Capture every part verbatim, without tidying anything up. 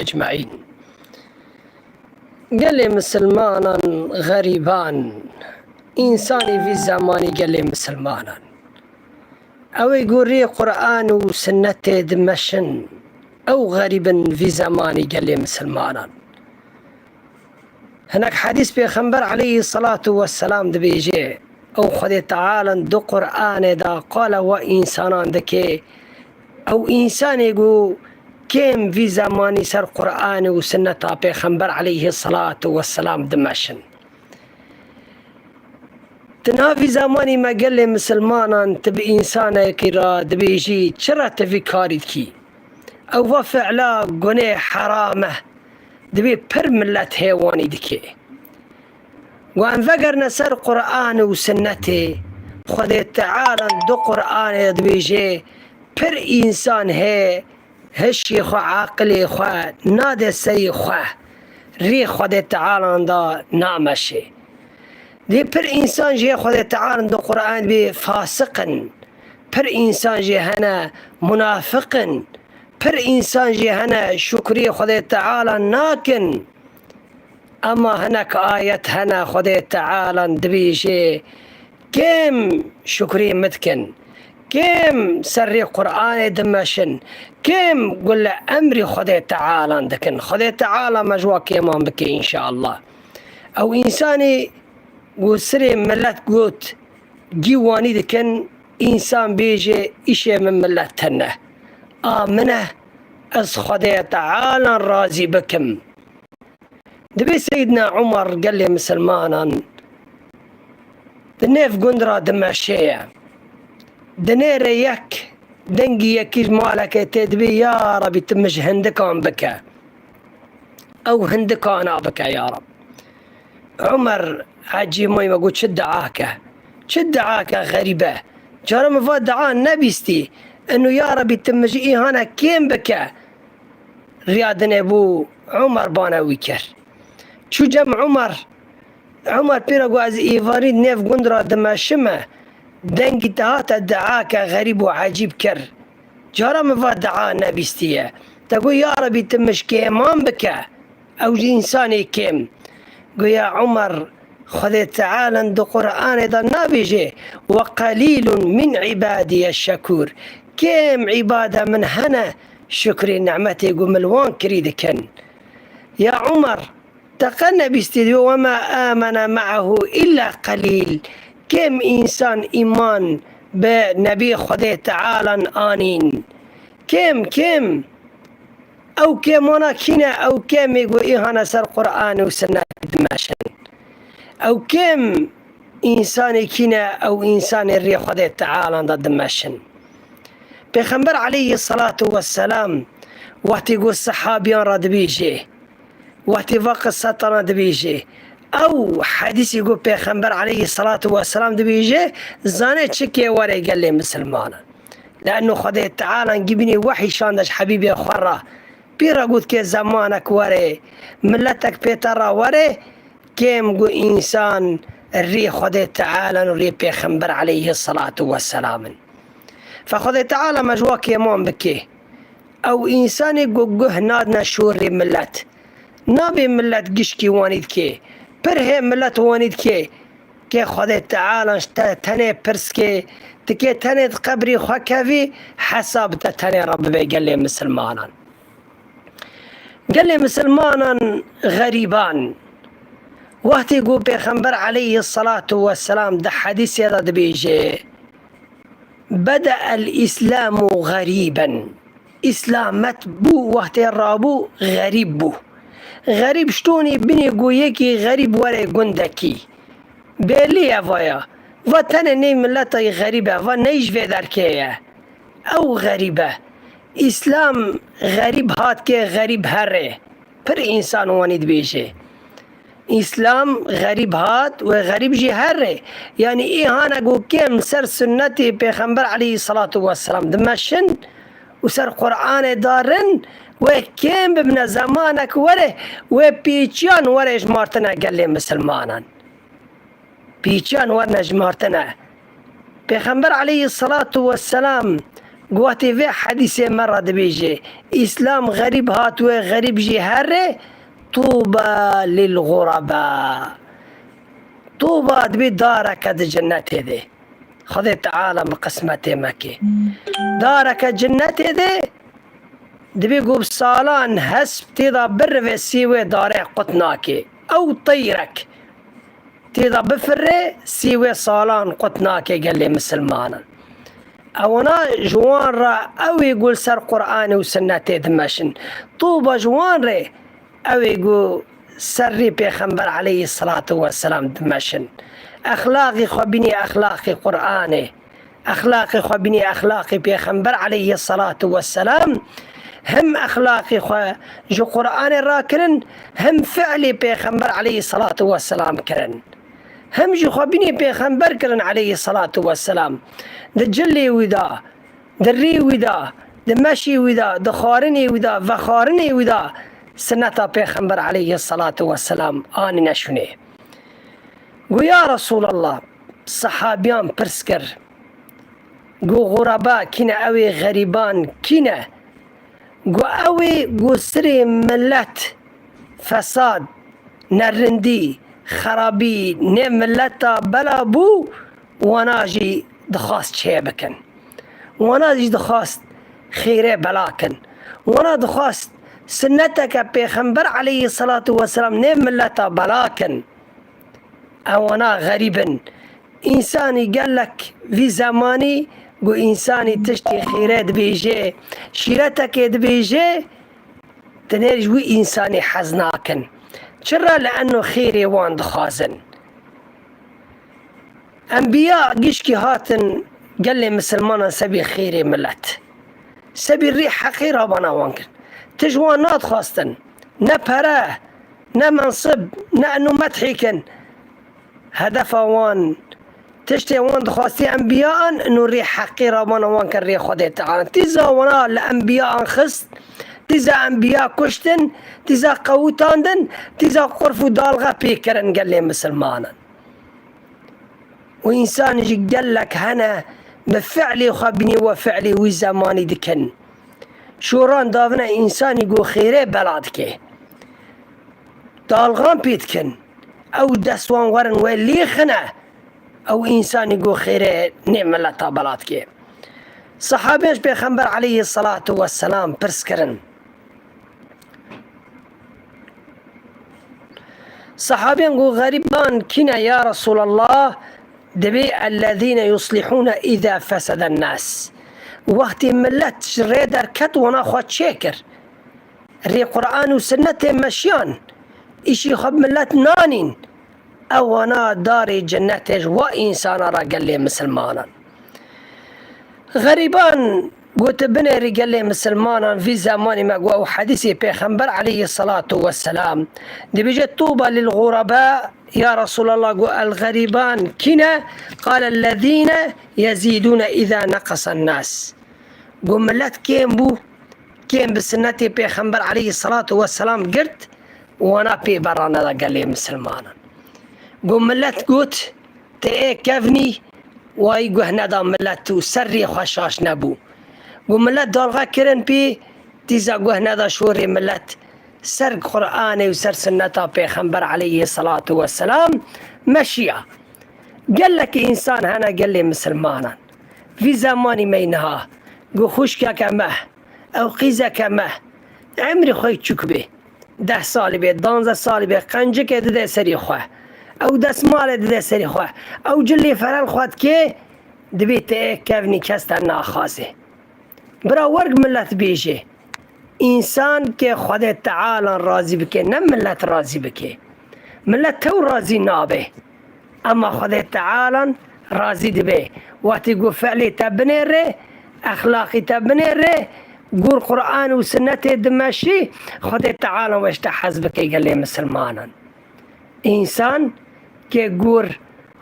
ecmaîn. Gelê misilmanan xerîban, însanê vî zemanî gelê misilmanan. Ew ê ku rê Qur'an û sinnetê dimeşin, ew xerîb in vî zemanî gelê misilmanan. Hinek hedîs Pêxember aleyhî selatu wesselam dibêje, ew Xwedê Teala di Qur'anê de qala we însanan dike, ew însanê ku kêm vî zemanî ser Qur'anê û sinneta Pêxember aleyhî selatu wesselam dimeşin. Di navî zemanî me gelê misilmanan tu bi însanekî re dibêjî, çira tu vî karî dikî? Ew va fi'la gunê heram e, divê pir milet hêwanî dike. Wan vegerine ser Qur'an û sinnetê, Xwedê Teala di Qur'anê dibêje, pir însan heye, hişê xwe, aqilê xwe nade serî xwe, rê Xwedê Teala da nameşe. Dê pir însan jê Xwedê Teala di Qur'an bê fasiq in. Pir însan jê hene munafiq in. Pir însan jê hene şukrî Xwedê Teala nakin. Ema hinek ayet hene Xwedê Teala dibêje, kêm şukrî min dikin, kêm ser rê Qur'anê dimeşin, kêm gule emrî Xwedê Teala dikin. Xwedê Teala me ji wa kêman bike înşallah. Ew însanî ku sirê milet got, gîwanî dikin, însan bêje, îşê min milet tune. A min e, ez Xwedê Teala razî bikim. Dibê Seyyidna Umar gelê misilmanan di nêv gund ra dimeşeye. Dinêre yek dengî yekî ji malekê tê dibê, ya Rebî, tu min ji hindikan bike. Ew hindikana bike ya Reb. Umar ecî may me got, çi dua ke? Çi dua ke xerîbe? Cara min va dua nebîstî. Eno ya Rebî, tu min ji îhana kêm bike. Riya dinê bû, Umar bana wî kir. Çû cem Umar, Umar pê re got, ez êvarî nêv gund ra dimeşime, dengî te hate dua ke xerîb û ecîb kir. Cara min va dua nebîstiye. Te got, ya Rebî, tu min ji kêman bike. Ew ji însanê kêm. Goya Umar, Xwedê Teala di Qur'anê de nabêje, "Ve qalîlun min îbadiye şekûr." Kêm îbada min hene, şukrê nimetê ku min li wan kirî dikin. Ya Umar, te qe nebîstî dibe, "Ve ma amene me'ahu illa qalîl." Kêm însan îman bi Nebî Xwedê Teala anîn. Kêm, kêm. Ew kêmana kî ne? Ew kêmê ku îhana ser Qur'an û Sinnet dimeşin. Ew kêm însanê kî ne? Ew însanê rê Xwedê Teala de dimeşin. Pêxember aleyhî selatu wesselam wextî ku sehabiyan re dibêje, wextî va qiseta re dibêje, ew hedîsê ku Pêxember aleyhî selatu wesselam dibêje, zane çi kê were gelê misilmanan. Le'nû Xwedê Teala gibînê wehî şande ji Hebîbê xwe re. Pê re got ke zemanek were, miletek pê te re were, kêm ku însan rê Xwedê Teala û rê Pêxember aleyhî selatu wesselam in. Fe Xwedê Teala me ji wa kêman bike. Ew însanê ku guh nadine şûrê milet. Nabê milet gişkî wanî dike. Pir hê milet wanî dike. Kê Xwedê Teala ji te tenê pirs ke, ti kê tenê di qebrî xwe kevî, hesab te tenê re bibe gelê misilmanan. Gelê misilmanan xerîban. Wextê ku Pêxember aleyhî selatu wesselam di hedîsê de dibêje, "Bede'el Îslamu xerîben." Îslamet bû, wextê rabû, xerîb bû. Xerîb ştonî binê ku yekî xerîb were gundekî. Bêlî ye vaya. Va tenê ney miletayî xerîb e, va ney ji vê derkê ye. Ew xerîb e. Îslam xerîb hat ke xerîb herê. Pir însan wanî dibêje. Îslam xerîb hat, wê xerîb jî herê. Yanî îhana ku kêm ser sunnetê Pêxember aleyhî selatu wesselam dimeşin û ser Qur'anê darin, wê kêm bibine zemanek were, wê pîçiyan were ji martine gelê misilmanan. Pîçiyan werne ji martine. Pêxember aleyhî selatu wesselam Guhatê vê hedîsê me re dibêje, Îslam xerîb hatiye, xerîb jî here, tûba lil xureba. Tûba dibê dareke di cennetê de. Xwedê Teala bi qismetê me kê. Dareke cennetê de dibê ku bi salan hesp tê de birive sê wê darê qut nake. Ew teyrek tê de bifire sê wê salan qut nake gelê misilmanan. Ewana ji wan re ew ê ku li ser Qur'anê û Sunnetê dimeşin. Tûba ji wan re ew ê ku ser rê Pêxember aleyhisselatu vesselam dimeşin. Exlaqê xwe bînî exlaqê Qur'anê. Exlaqê xwe bînî exlaqê Pêxember aleyhisselatu vesselam. Hem exlaqê xwe ji Qur'anê rakirin, hem fi'lê Pêxember aleyhisselatu vesselam kirin. Hem jî xwe bînî Pêxember kirin aleyhisselatu vesselam. Di cilê wî de, di rê wî de, di meşê wî de, di xwarinê wî de, vexwarinê wî de sunneta Pêxember aleyhisselatu vesselam anîne şûnê. Got, ya Resulallah, sehabiyan pirs kir, got, xureba kî ne, ew ê xerîban kî ne? Got, ew ê ku sirê milet fesad, nerindî, xerabî nê mileta bela bû, wana jî dixwast çê bikin. Wana jî dixwast xêrê bela kin. Wana dixwast sunneteke Pêxember aleyhisselatu vesselam nê mileta bela kin. Ewana xerîb in. Însanî gelek vî zemanî ku însanî tiştê xêrê dibêje, şîretekê dibêje, tenê ji wî însanî hez nakin. Çira? Li eno xêrê wan dixwazin. Enbiya gişkî hatin gelê misilmanan sebî xêrê milet. Sebî rê heqê rabana wan kir. Tij wan nadixwastin. Ne pere, ne mensib, ne eno methî kin. Hedefa wan, tiştê wan dixwastî enbiya an, ino rê heqê rabana wan kir rê Xwedê Teala. Tîza wana li enbiya an xist, tîza enbiya kuştin, tîza qewitandin, tîza qurf û dalga pê kirin gelê misilmanan. Û însan jî gelek hene bi fi'lê xwe bînî we fi'lê wî zemanî dikin. Şoran davine însanî ku xêrê bela dike. Dalgan pê dikin. Ew dest wan werin wê lêxine. Ew însanî ku xêrê nê mileta bela dike. Sehabên ji Pêxember aleyhisselatu vesselam pirs kirin. Sehabên got, xerîban kî ne ya Resulallah? Dibê, ellezîne yuslihûne îzâ feseden nas. Wextê millet ji rê derket, wana xwe çêkir. Rê Qur'an û Sunnetê meşiyan. Îşî xwe bi millet nanîn. Ewana darê cennetê ji wa însana re gelê misilmanan. Xerîban gotibinê rê gelê misilmanan vî zemanî me got ew hedîsê Pêxember aleyhisselatu vesselam. Dibêje, tûba lil xureba, ya Resulallah, got el xerîban kî ne? Qale, ellezîne yezîdûne îzâ neqesen nas. Got, millet kêm bû, kêm bi sunnetê Pêxember aleyhisselatu vesselam girt, wana pê berane da gelê misilmanan. Got, millet got, te ê kevnî, wayî guh neda millet û ser rê xwe şaş nebû. Got, millet dalga kirin pê, tîza guh neda şorê millet ser Qur'anê û ser sunneta Pêxember aleyhisselatu vesselam meşiya. Gelekî însan hene gelê misilmanan. Vî zemanî me yî niha, got xwişkeke me, ew qîzeke me, emrê xwe yî çûk bê. Deh salî bê, danzdeh salî bê, qencikê dide serî xwe. Ew desmalê dide serî xwe. Ew cilê ferel xwe dikê, dibê te ê kevnî kes te naxaze. Bira werg millet bêje, însan ke Xwedê Tealan razî bike, ne millet razî bike. Millet tew razî nabe. Ema Xwedê Tealan razî dibe. Wextî ku fi'lê te binêre, exlaqî te binêre, gor Qur'an û Sunnetê dimeşî, Xwedê Tealan we ji te hez bike gelê misilmanan. Însan ke gor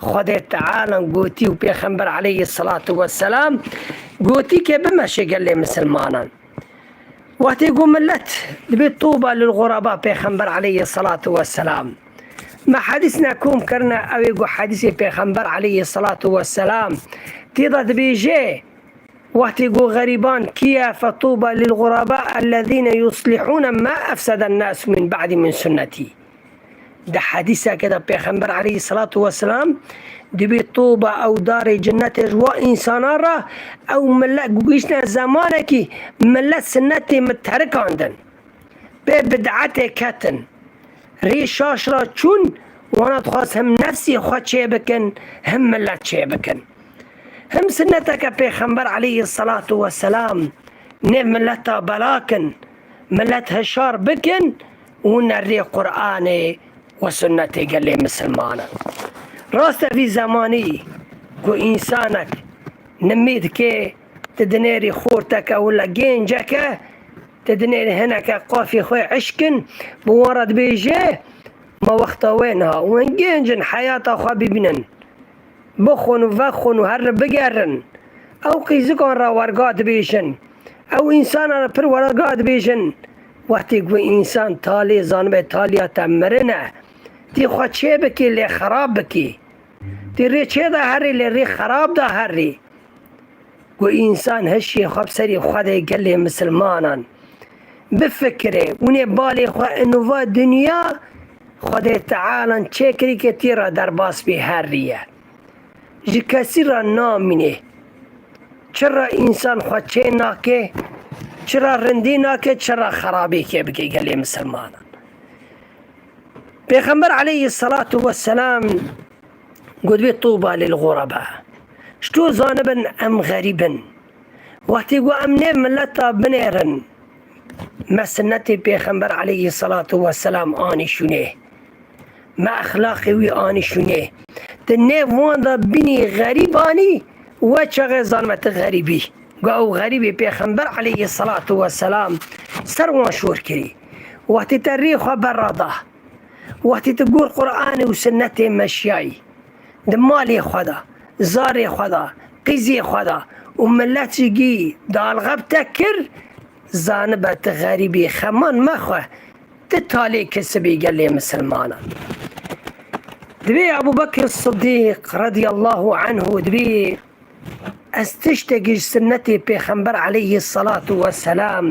Xwedê Tealan gotî û Pêxember aleyhisselatu vesselam gotî ke bimeşe gelê misilmanan. Wextê ku millet dibê tûba lil xureba Pêxember aleyhisselatu vesselam. Me hedîs ne kom kirine, ew ê ku hedîsê Pêxember aleyhisselatu vesselam tê de dibêje, Wextê got xerîban kî ye, fetuba lil xuraba ellezîne yuslihûne ma efseden nasu min ba'dî min sunnetî. Di hedîseke de Pêxember aleyhisselatu vesselam dibê tuba ew darê cennetê ji wa însana re, ew millet gihiştine zemanekî millet sinnetê min terikandin. Bê bid'etê ketin. Rê şaş ra çûn, wana dixwast him nefsê xwe çê bikin, him millet çê bikin. Him sinneteke Pêxember aleyhisselatu vesselam nêv milleta bela kin, millet hişar bikin û ne rê Qur'anê û sunnetê gelê misilmanan. Rast e vî zemanî ku însanek nimî dike, ti dinêrî xorteke wila gênceke, ti dinêrî hineke qafî xwe eşkin, bi wan re dibêje, ma wexta wê niha, wan gênc in, heyata xwe bibînin. Bixwin û vexwin û herin bigerin. Ew qîzikan re werga dibêjin. Ew însanan re pir werga dibêjin. Wextê ku însan talê zanibe taliya te mirin e, tî xwe çê bikî, lê xerab bikî. Tî rê çê de herî, lê rê xerab de herî. Ku însan hişê xwe bi serê Xwedê gelê misilmanan bifikire, hûnê balê xwe inûva dinya Xwedê Tealan çêkirî ke tî re derbas bî herî ye. Ji kesî re namînê. Çi re însan xwe çê nake, çi re rindî nake, çi re xerabî kê bike gelê misilmanan. Pêxember aleyhisselatu vesselam got bê tuba lil xuraba. Ji to zanibin em xerîb in. Wextê ku em nê milleta binêrin, me sinnetê Pêxember aleyhisselatu vesselam anî şûnê. Me exlaqê wî anî şûnê. Di nêv wan de bînî xerîbanî, we çaxê zanime ti xerîbî. Ku ew xerîbê Pêxember aleyhisselatu vesselam ser wan şor kirî. Wextê te rê xwe berra da. Wextê tu gor Qur'anê û sinnetê meşiyayî, di malê xwe de, zarê xwe de, qîzê xwe de û millet jî gî dalxeb te kir, zanibe tu xerîbî, xeman mexwe, tu talê kesibî gelê misilmanan. Dibê Ebu Bekir Siddîq radiyallahu anhu dibê Ez tiştekî ji sinnetê Pêxember aleyhisselatu vesselam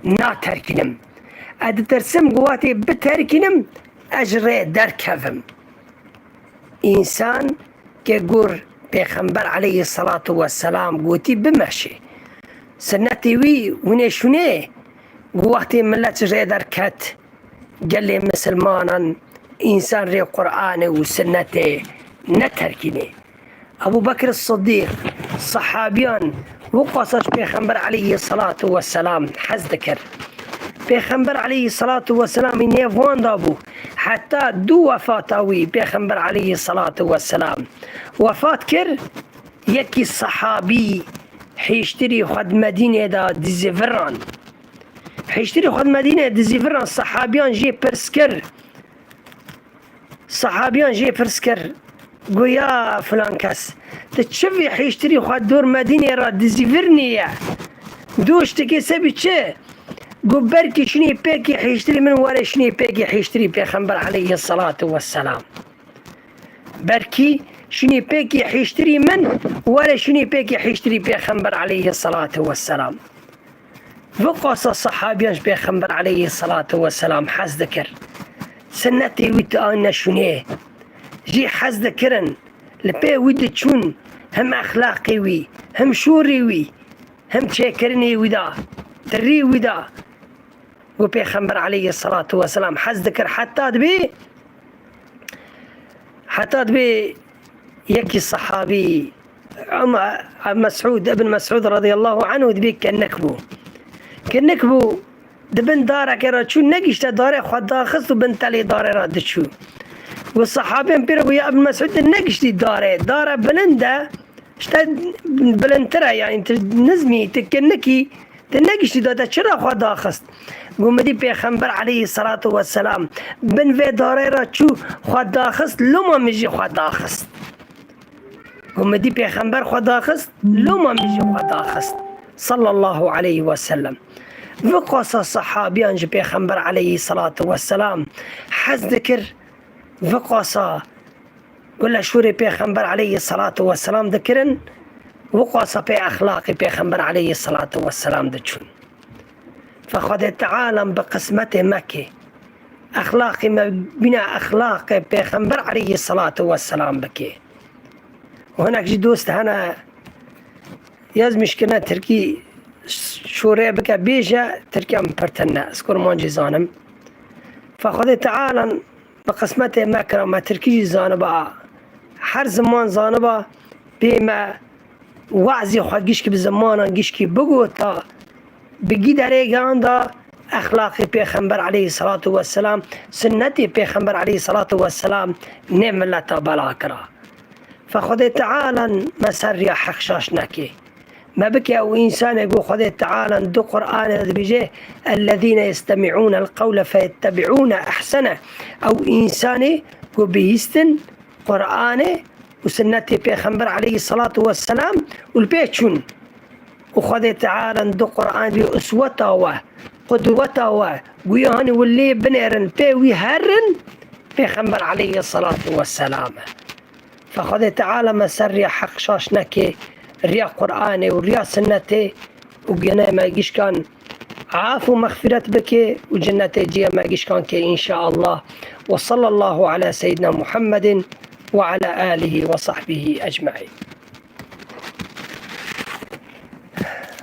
naterkînim. Ez ditirsim ku wextê biterkînim, ez ji rê derkevim. Însan ke gor Pêxember aleyhisselatu vesselam gotî bimeşê. Sinnetê wî hûnê şûnê ku wextê millet ji rê derket, gelê misilmanan însan rê Qur'anê û sinnetê neterkînê. Ebu Bekir Siddîq, sehabiyan, wiqasa ji Pêxember aleyhisselatu vesselam hez dikir. Pêxember aleyhisselatu vesselam î nêv wan dabû, heta dû wefata wî Pêxember aleyhisselatu vesselam wefat kir, yekî sehabî hêştirî xwe di Medînê de dizîviran. Hêştirî xwe di Medînê dizîviran, sehabiyan jê pirs kir. Sehabiyan jê pirs kir, got, ya filan kes, tu çi vî hêştirî xwe dor Medînê re dizîvirnî ye? Dû ştikê sebî çi? Got, belkî şinî pêkî hêştirî min were şinî pêkî hêştirî Pêxember aleyhisselatu vesselam. Belkî şinî pêkî hêştirî min were şinî pêkî hêştirî Pêxember aleyhisselatu vesselam. Viqasa sehabiyan ji Pêxember aleyhisselatu vesselam hez dikir. Sinnetê wî ti anîne şûnê. Jî hez dikirin. Li pê wî diçûn, him exlaqê wî, him şûrê wî, him çêkirinê wî de, tirî wî de. Û Pêxember aleyhisselatu vesselam hez dikir heta dibê, heta dibê yekî sehabî, Mes'ûd, Ibn Mes'ûd radiyallahu anhu dibê kinik bû. Kinik bû, di bin darekê re çû, negihişte darê xwe daxist û bin telê darê re diçû. Û sehabên pê re got, ya Ibn Mes'ûd, tu negihiştî darê, dare bilind e, ji te bilindtir e, yanî tu nizmî, tu kinikî, tu negihiştî da te çira xwe daxist? Got, min dî Pêxember aleyhisselatu vesselam bin vê darê re çû xwe daxist, loma min jî xwe daxist. Got, min dî Pêxember xwe daxist, loma min jî xwe daxist. Sallallahu aleyhi ve sellem. Viqasa sehabiyan ji Pêxember aleyhisselatu vesselam hez dikir, viqasa Gule şûrê Pêxember aleyhisselatu vesselam dikirin, Wiqasa pê exlaqî Pêxember aleyhisselatu vesselam diçûn. Fe Xwedê Teala bi qismetê me kê. Exlaqî me bîna exlaqê Pêxember aleyhisselatu vesselam bikê. Hinek jî dost hene, yazmiş kirine tirkî, şûrê bike bêje, tirkî em pirtin ne. Ez kurmancî zanim. Fe Xwedê Teala bi qismetê me kira, me tirkî jî zaniba. Her ziman zaniba, pê me wazî xwe gişkî bi zimanan gişkî bigota, bi gîderê ganda exlaqê Pêxember aleyhisselatu vesselam, sunnetê Pêxember aleyhisselatu vesselam nê milleta bela kira. Fe Xwedê Teala me ser riya heq şaş neke. Me bike ew însanê ku Xwedê Teala di Qur'anê de dibêje, "Ellezîne yestemi'ûne el-qewle feyettebi'ûne ehsene." Ew însanê ku bihîstin Qur'anê û sunnetê Pêxember aleyhisselatu vesselam û li pê çûn. Û Xwedê Teala di Qur'anê de usweta we, qudweta we, guya hanî wi lê binêrin, pê wî herin, Pêxember aleyhisselatu vesselam e. Fe Xwedê Teala me ser riya heq şaş neke, riya Qur'anê û riya sunnetê û gene me gişkan af û mexfiret bike û cennetê ciya me gişkan ke înşaallah. Ve sallallahu ala seyyidina Muhammedin ve ala alihi ve sahbihi ecmaîn.